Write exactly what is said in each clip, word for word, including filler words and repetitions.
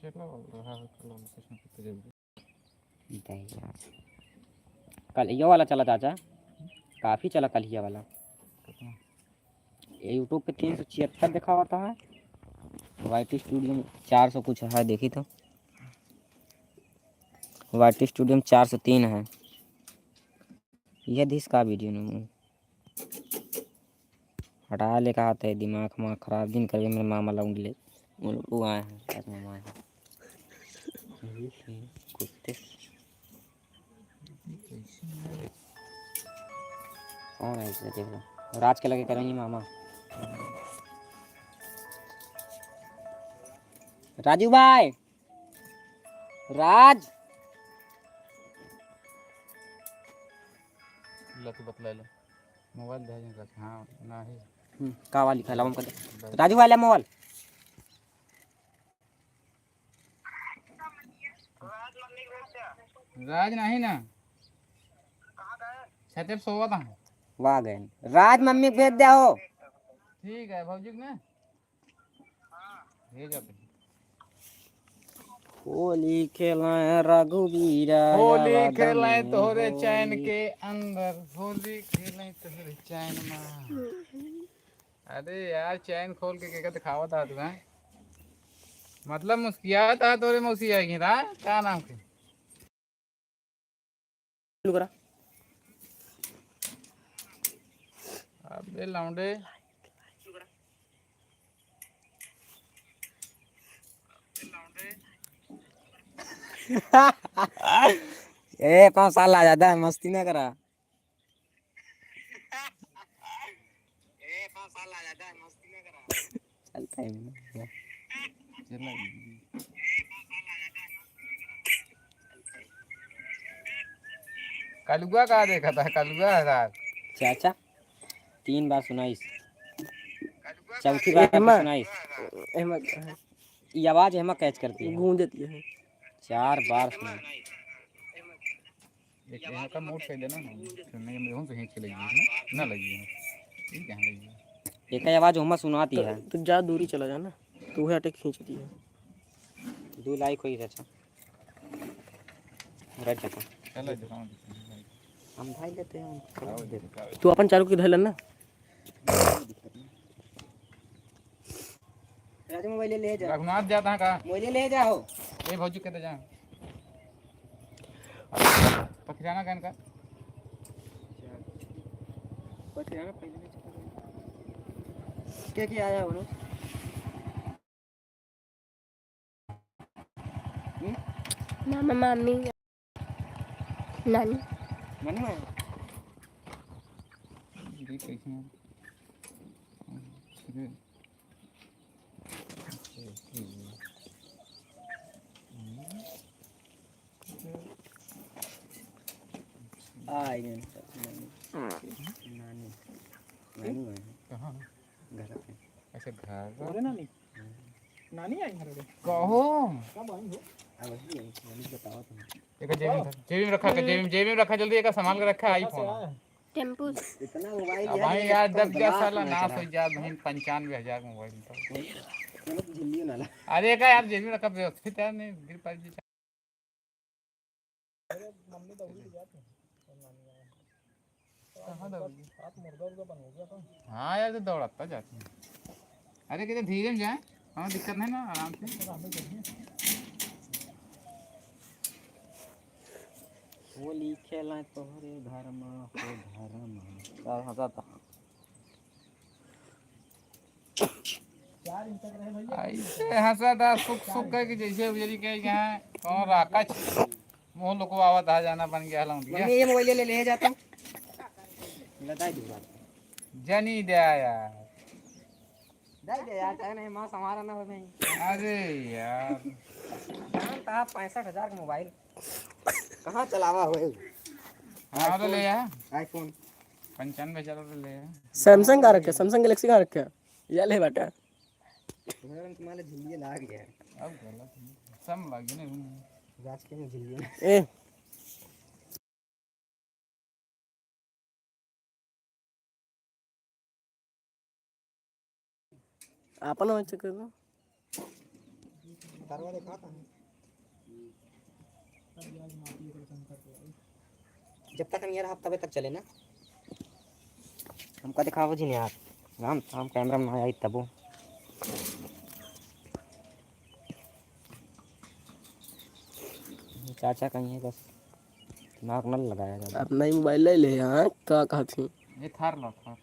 चलो, रहा है, चलो, कुछ ना कुछ तो जरूर। कल ये वाला चला चाचा, काफी चला कल ये वाला। कितना? ये YouTube पे तीन सौ छिहत्तर दिखावत है, वाई टी स्टूडियो में चार सौ कुछ है, देखी तो। वाई टी स्टूडियो में चार सौ तीन है। यह दिस का वीडियो नहीं हटा ले कहा थे, दिमाग हमारा खराब दिन करके मेरे मामा लौंडे ले, वो, वो आए हैं, आज मामा आए हैं। कुत्ते। कौन है इसे देख लो। राज के लगे करेंगे मामा। राजू भाई, राज। ला तू बतला ले। मोबाइल दे दे रख। हाँ, ना ही। हम्म, का वाली खा लाऊं कदे? राजू वाला मोबाइल। राज नहीं ना। छते पे सोवत है। वाह गए। राज मम्मी के भेज दे हो। ठीक है, भौजी के ना। भेज दे। होली खेलाएं रघुवीरा, होली खेलाएं तोहरे चैन के अंदर, होली खेलाएं तोहरे चैन में। अरे यार, चैन खोल के केका दिखावत हा तू, हैं? मतलब मुस्कियात हा तोरे मौसी आएगी ना? का नाम के? चालू करा। अबे लौंडे। ए, पाँच साल आ जाता है, मस्ती ना करा। चलता है। कलुआ का देखा था, कलुआ है साहब। चाचा, तीन बार सुनाइस। चौथी बार एमा, सुनाइस। एमा, ये आवाज एमा कैच करती है। गूंजती है। चार बार सुनाइस। एक यहाँ का मोड़ से देना ना, तो नहीं, हम लोगों से खींच के लगी है ना, ना लगी है। ठीक है, लगी है। एक ही आवाज ओमा सुनाती है। तो जा, दूरी चला जा ना, तो वह अटे खींचती है। दो लाइक होई रहता। रख देता। चलो, दिखाओ, दिखाओ। हम भाई लेते हैं, हम आओ, दिखाओ। तू अपन चारों की धैलन ना। राजू मोबाइल ले जा। रघुनाथ जाता है का? मोबाइल ले जाओ। ए भौजी के दे जा। पखिराना गन का। पखिराना पहले नहीं चला। क्या क्या आया बोलो? हम्म? मामा, मामी, नानी। नानी माँ। ये कैसे हैं? आई नहीं, नानी। नानी। नानी माँ है। कहाँ? घर पे। अच्छा, घर पे। अरे नानी। नानी आई घर पे। कहो। कब आई हो? अब वही है, नानी बताओ तुम। एक जेबी में धर, जेबी में रखा, जेबी में, जेबी में रखा, जल्दी एक संभाल के रखा, आई फोन। टेम्पू। इतना मोबाइल अब यार, भाई यार, एकदम दब गया ब्लास्ट साला, में नाश चला। हो जा, बहन, पंचानवे हजार मोबाइल तो। चलो, झिल्लियो ना ला। अरे का यार, जेबी में रखा, व्यवस्थित यार, नहीं गिर पाई। अरे, मम्मी तो उड़ी जाती है। कहाँ दौड़ी? आप मुर्गा उर्गा बन हो गया तो। हाँ यार, तो दौड़ता जाती है। अरे, किधर धीरे में जाए, हाँ, दिक्कत नहीं ना, आराम से। होली खेला तोहरे घर में, हो घर में। का हंसा था? ऐसे हंसा था, सुख सुख के कि जैसे उजरी के यहाँ कौन राकछ मुंह लुकवावत आ जाना बन गया लौंडिया। मम्मी, ये मोबाइल ले, ले जाता हूँ। लदाई दूंगा। जनी दे यार। दे दे यार, चाहे नहीं, माँ संभारा ना हो भाई। अरे यार। दाम था पैंसठ हजार का मोबाइल। कहाँ चलावा हो? हाँ, तो ले आ। iPhone। पंचानवे हजार रुपये ले आ। Samsung का रखे, Samsung Galaxy का रखे? या ले बेटा। तुम्हारे, तुम्हारे झिल्लिए लाग गया। अब गलत है। सब लाग गया ना। राज के में झिल्लिए। ए। आपन हो चुके हो। तारवा देखा था। जब तक हम ये रहा तबे तक चले ना। हमका दिखाओ जी यार। हम, हम कैमरा में आई तबो। चाचा कहीं है बस। दिमाग न लगाया जाता। अपना ही मोबाइल ले ले, हाँ, का कहत ही? ये थार लो, थार।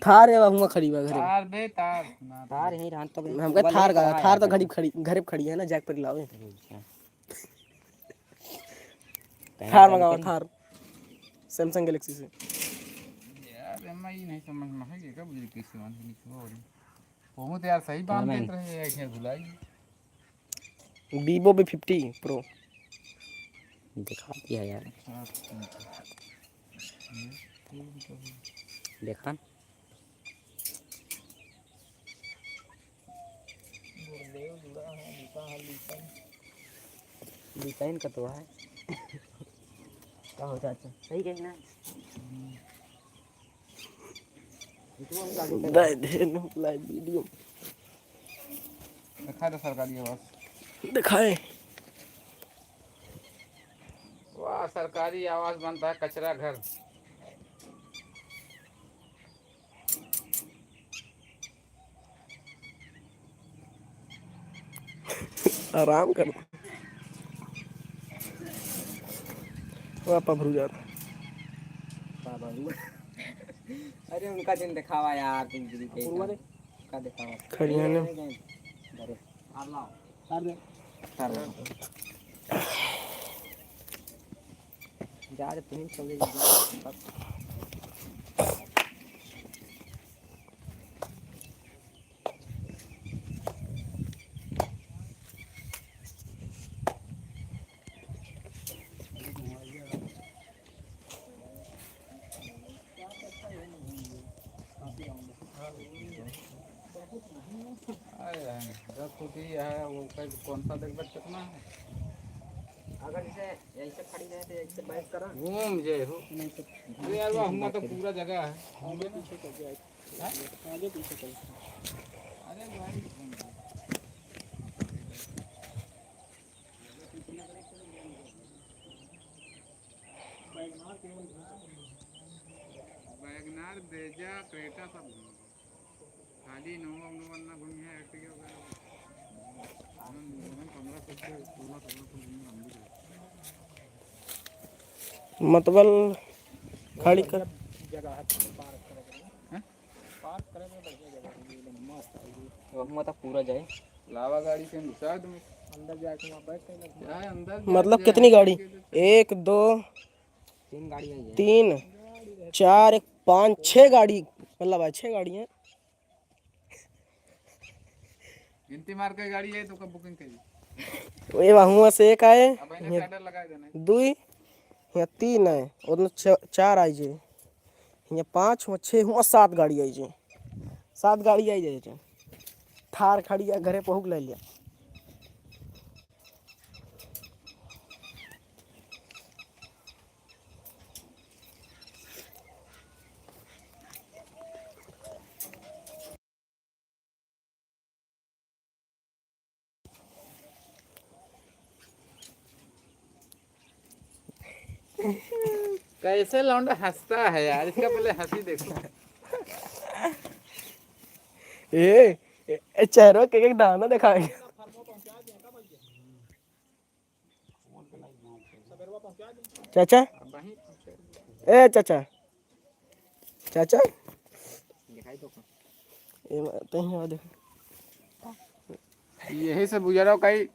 थार है, वहाँ खड़ी बा घरे। थार बे, थार, ना थार थार। यहीं रहन तो बे। हमका मोबाइल थार यहीं का, पड़ा है थार तो यार। घड़ी खड़ी, घरे पे खड़ी है ना, जैक पर लाओ। अच्छा। थार मंगावा, थार। Samsung Galaxy से। यार, एमा ई नहीं समझ में है कि का बुझे कैसे बांध के निकलो और। बहुत यार सही बांध देत रहे, एक है भुलाई। Vivo V fifty Pro। दिखा दिया यार। अच्छा, ठीक है। ये, ये भी तो है। देखा न? गुरुदेव जुड़ा है, लिखा है, लिखा है। Design का तो है। का हो चाचा? सही कही ना? हम्म। दे दे नु live video। दिखा दे सरकारी आवास। दिखाए। वाह, सरकारी आवास बनता है कचरा घर। आराम कर। वाह, पभरू जात। बाबा रू। अरे, उनका जिन दिखावा यार, तुम दीदी के पूर्वा दे। का दिखावा? खड़िया ने। अरे, अरे। अरे। अरे। जा रे, तुम चले जा। अरे, दस फुट ही है, वो कौन, कौन सा देखबे कितना है? अगर इसे यहीं से खड़ी रहे तो यहीं से बैक करा। घूम जे हो। नहीं तो अरे यार, वाह, हुआ तो पूरा जगह है। आगे पीछे कर दिया। हाँ? आगे पीछे कर। अरे भाई, घूम जा। WagonR, Brezza, Creta सब घूम। खाली Innova, Innova ना घूमी है, Ertiga वगैरह। हम, हम पन्द्रह सौ से, सोलह सत्रह सौ घूमी हम भी। मतलब, खाली कर। जगह है, पार्क करे के लिए। हैं? पार्क करे के लिए बढ़िया जगह है, एकदम मस्त है ये। वहाँ तो पूरा जाए। लावा गाड़ी से घुसा दो। अंदर जाके वहाँ बैठ के क्या है, अंदर मतलब, जाके कितनी गाड़ी? एक, दो, तीन गाड़ी आई है। तीन, चार, एक, पाँच, छः गाड़ी, मतलब, है, छः गाड़ी हैं। गिनती मार के गाड़ी है तो कब booking करी? ये वहाँ से एक आए, अब इन्हें ये shutter लगा देना है। दुई, यहाँ तीन आए, और च-, चार आई जे, यहाँ पाँच, वहाँ छः, वहाँ सात गाड़ी आई जे, सात गाड़ी आई जे। थार खड़ी है, घरे पहुँच ले लिया। कैसे लौंडा हंसता है यार, इसका पहले हंसी देखो। ए, ए, ए, चेहरों के एक दाना दिखाएंगे। चाचा, ए चाचा, चाचा, ए, तहीं आवा देखो। यही से बुझारहो कहीं।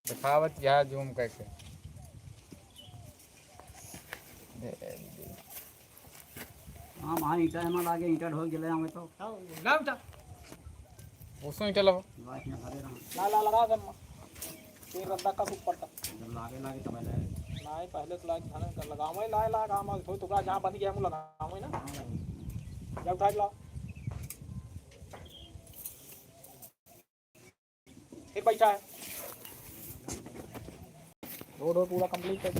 दिखावत यहाँ zoom करके। हाँ, वहाँ ईंटा एमा लागे, ईंटा ढोक जले आवे तो। लाओ ईंटा। उसमें ईंटा लाओ। लाओ, ईंटा भरे रहो। ला, ला, लगा दे। तीन रद्दा का ऊपर तक। जब लागे, लागे तब ले। नहीं, पहले तो लागे, खाने का लगावे, लाए, लाए, काम आज कोई टुकड़ा जहाँ बन गया, हम लगावे ना। हाँ, भाई। जब उठा के लाओ। फिर बैठा है। रोड, रोड पूरा complete है।